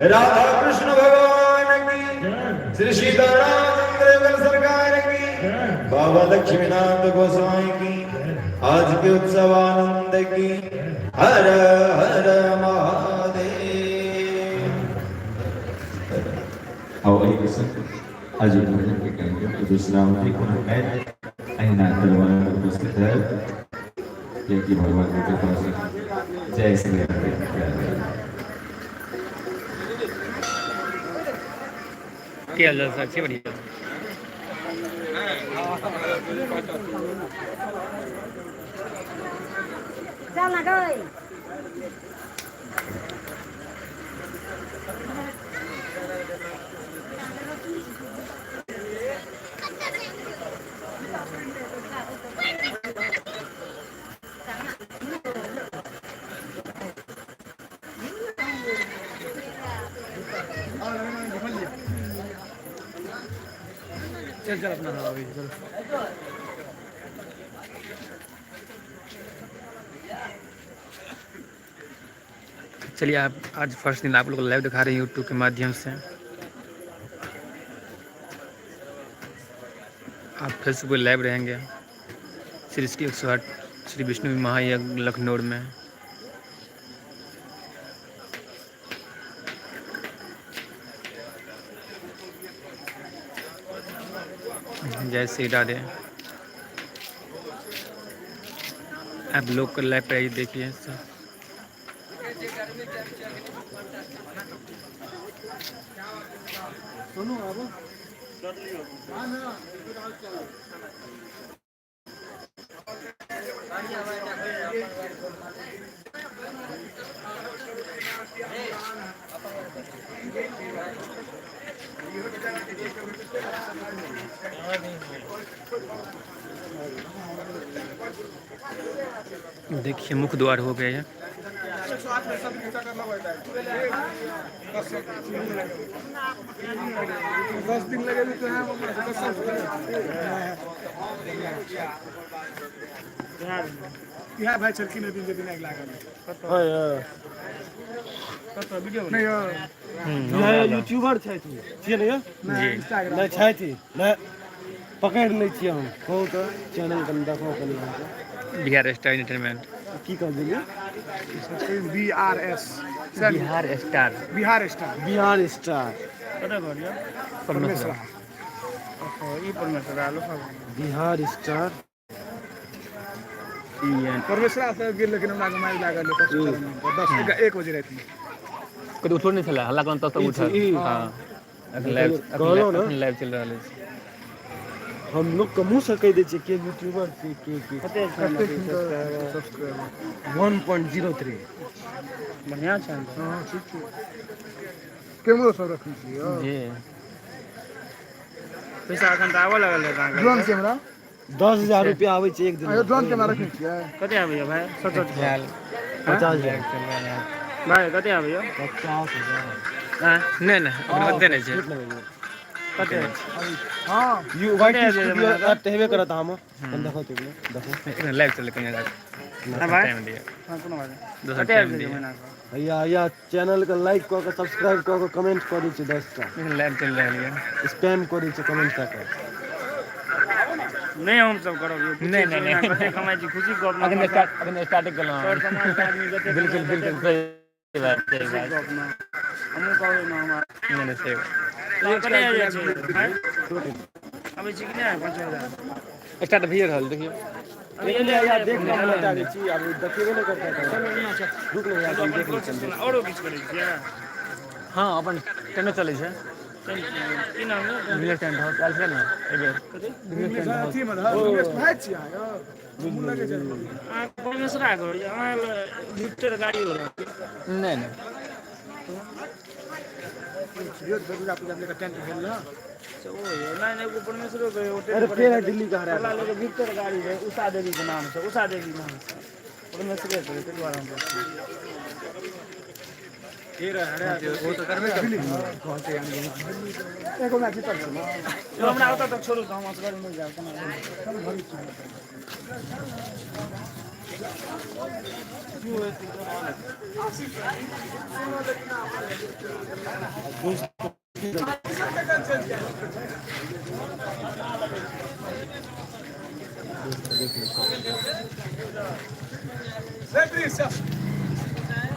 राधा कृष्ण भगवान की, श्री सीताराम सरकार की, बाबा लक्ष्मीनाथ गोस्वामी की, आज के उत्सव आनंद की, हर हर महादेव। आओ एक आज भजन के कयल विश्रामति कोनो आयत अहिना दरबार में उपस्थित है, कियाकि भगवान के कृपा से। जय श्री राधे। की हाल चाल छै? बढ़िया। चल ना गई। चल चल अपना, हाँ, अभी चलो। चलिए, आप आज फर्स्ट दिन आप लोग लाइव दिखा रहे हैं यूट्यूब के माध्यम से। आप फेसबुक पर लाइव रहेंगे। श्री श्री 108 श्री विष्णु महायज्ञ लखनऊ में। जय श्री राधे। आप लोग को लाइव पर देखिए सब। देखिए, मुख्य द्वार हो गया है। 10 दिन लगे तो हैं। 10 साल इएह भाई छलखिन ओहि दिन, जे दिन आगि लागल नहि यौ। यूट्यूबर छथि, छियै ने यौ? जी। इंस्टाग्राम। नहि छथि, नहि पकड़ि लै छियै हम। कहू तऽ, चैनल कनि देखो कनि अहाँके। Bihar star entertainment. की कहलियै? B R S. Bihar star. Bihar star. Bihar star. परमेश्वर। बिहार स्टार। परमेश्वरा से गेल, लेकिन हमरा घुमाइ लागल 10, 1 बजे रातिमे। कभी उठलो नहि छलै, हल्ला करन तब तक ई उठल। ई। हाँ, अखन लाइव। कहलहुँ ने। अखन लाइव चलि रहल अछि। हम लोकके मुँहसँ कहि दै छियै के यूट्यूबर के के के। कतेक सब्सक्राइबर? 1.03। बढ़िया छै। हँ, ठीक छै। कैमरो सब रखने छियै यौ? जी। पैसा एखन तऽ आबऽ लगल है अहाँके। Drone camera. 10,000 रुपया आबै छै एक दिन। अरे, ड्रोन कैमरा रखने छियै? कते आबैया भाई, सच सच? ख्याल। 50,000। चल रहल है। भाई, कते आबैया? 50,000। आँय? नहि नहि, अखन ओते नहि छै। कते? हँ। U Y T studio app तऽ हेबे करत अहाँमे। कनि देखो तऽ, देखो। एखन लाइव चलै, कनि हाँ भाई। टाइम दिअ। हाँ, कोनो बात नहि। दोसर कते टाइम आबि दिअ। जेतै महीनाके? हैया हैया, चैनलके लाइक कऽ के, सब्सक्राइब कऽ के कमेंट कऽ दै छियै 10टा। एखन लाइव चलि रहल यऽ। स्पैम कऽ दै छियै कमेंट कऽ के। नहि, हम सब करब यौ। नहि, नहि, नहि। कते कमाइ छी, खुशी गप। अखन स्टार्ट, अखन स्टार्टिंग केलहुँ। सर समाजके आदमी जते बिल्कुल बिल्कुल, सही बात, सही खुशी बात। गप ने हमहूँ कहबै ने हमरा। नहि नहि, सही बात। कते आबि जाइ छै भाई? आबै छै कि नहि 5,000? स्टार्ट भइए रहल, देखियौ। लेकिन भैया, देख कऽ हम बता दै छी। आब देखेबे नहि करतै तऽ रुक ने भैया, कनि देख लै छियै। औरो किछु करै छियै? हँ, अपन टेंटो चलै छै। की नाम यौ? बिजनेस टेंट हाउस आयल छलै ने एहिबेर, बिजनेस टेंट हाउस। अथीमे रहल भाइ छियै अहाँ यौ? मुँह लगै छै। अहाँ परमेश्वरा घर यऽ, अहाँ लिफ्टर गाड़ी वाला? नहि नहि। यौ, दुर्गा पूजा मे टेंट भेल ने? ओ यौ, नहि नहि, एगो परमेश्वरो के एगो अरे, फेर है दिल्ली के हरा। टोला लोग विक्टर गाड़ी रहै, उषा देवी के नाम से, उषा देवी नाम से, परमेश्वरे के, ताहि दुआरे हम पुछलहुँ। एगो मैच जीतल छै ने? यौ, हमरा ओतऽ तक छोड़ू तऽ हम असगर मिल जायब केना?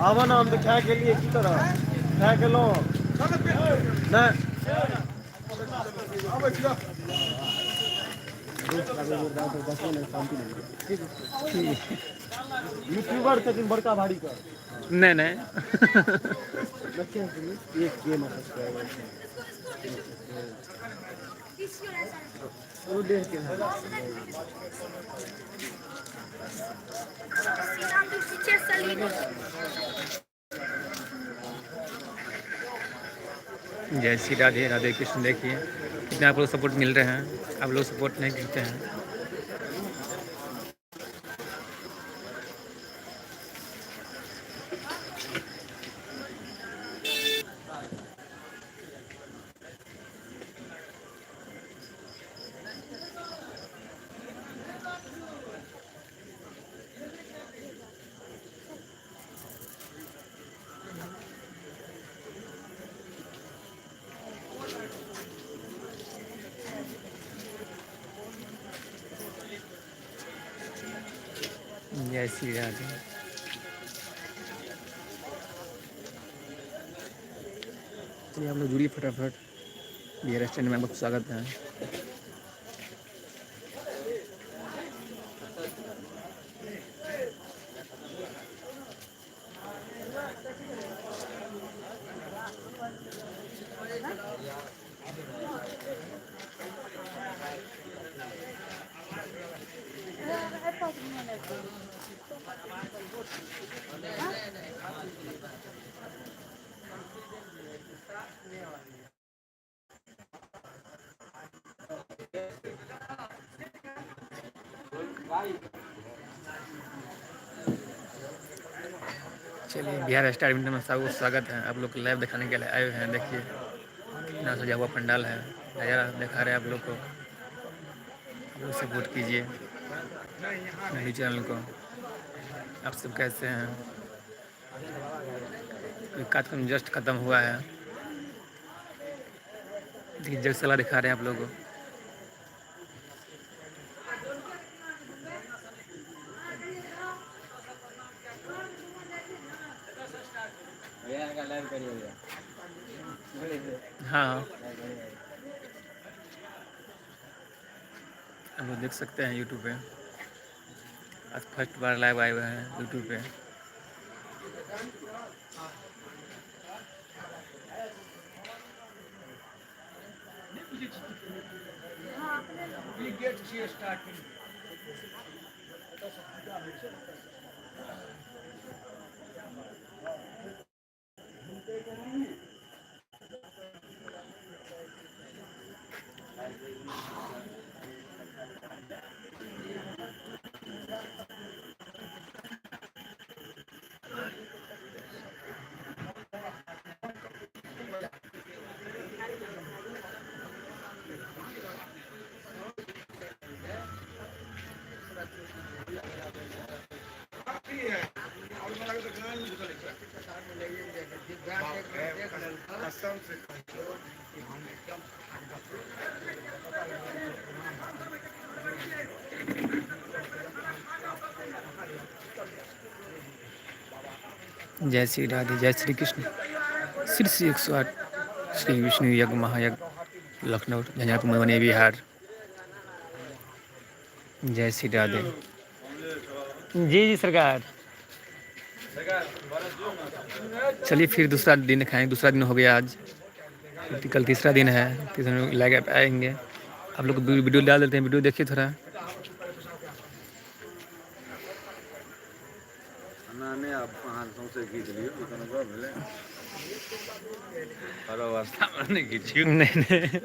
आबऽ ने, हम तऽ खाय के लिए की करब, खाय के लो नहि। आबै छी। यूट्यूबर छथिन बड़का भारी के। नहीं नहीं। एक के सब्सक्राइबर छै। ओ 1.5 के। जय श्री राधे राधे कृष्ण। देखिए कितना आप लोग सपोर्ट मिल रहे हैं, आप लोग सपोर्ट नहीं करते हैं। जय श्री राधे। चलिए आप लोग जुड़िए फटाफट, बिहार स्टैंड में आपका स्वागत है। चलिए बिहार स्टार मिनट में सबको स्वागत है। आप लोग को लाइव दिखाने के लिए आए हुए हैं। देखिए इतना सजा हुआ पंडाल है, नज़ारा दिखा रहे हैं आप लोग को। आप लोग सपोर्ट कीजिए मेरे चैनल को। आप सब कैसे हैं? कार्यक्रम जस्ट ख़त्म हुआ है। देखिए जगशाला दिखा रहे हैं आप लोगों को। हाँ आप लोग देख सकते हैं यूट्यूब पे। आज फर्स्ट बार लाइव आए हुए हैं यूट्यूब पे। जय श्री राधे, जय श्री कृष्ण। श्री श्री 108 श्री विष्णु यज्ञ महायज्ञ, लखनऊ, झंझारपुर, मधुबनी, बिहार। जय श्री राधे। जी जी सरकार। चलिए फिर दूसरा दिन दिखाएंगे। दूसरा दिन हो गया आज, कल तीसरा दिन है। तीसरे दिन लाइव आएंगे। आप लोग वीडियो डाल देते हैं, वीडियो देखिए थोड़ा। नहीं नहीं।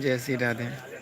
जय श्री राधे।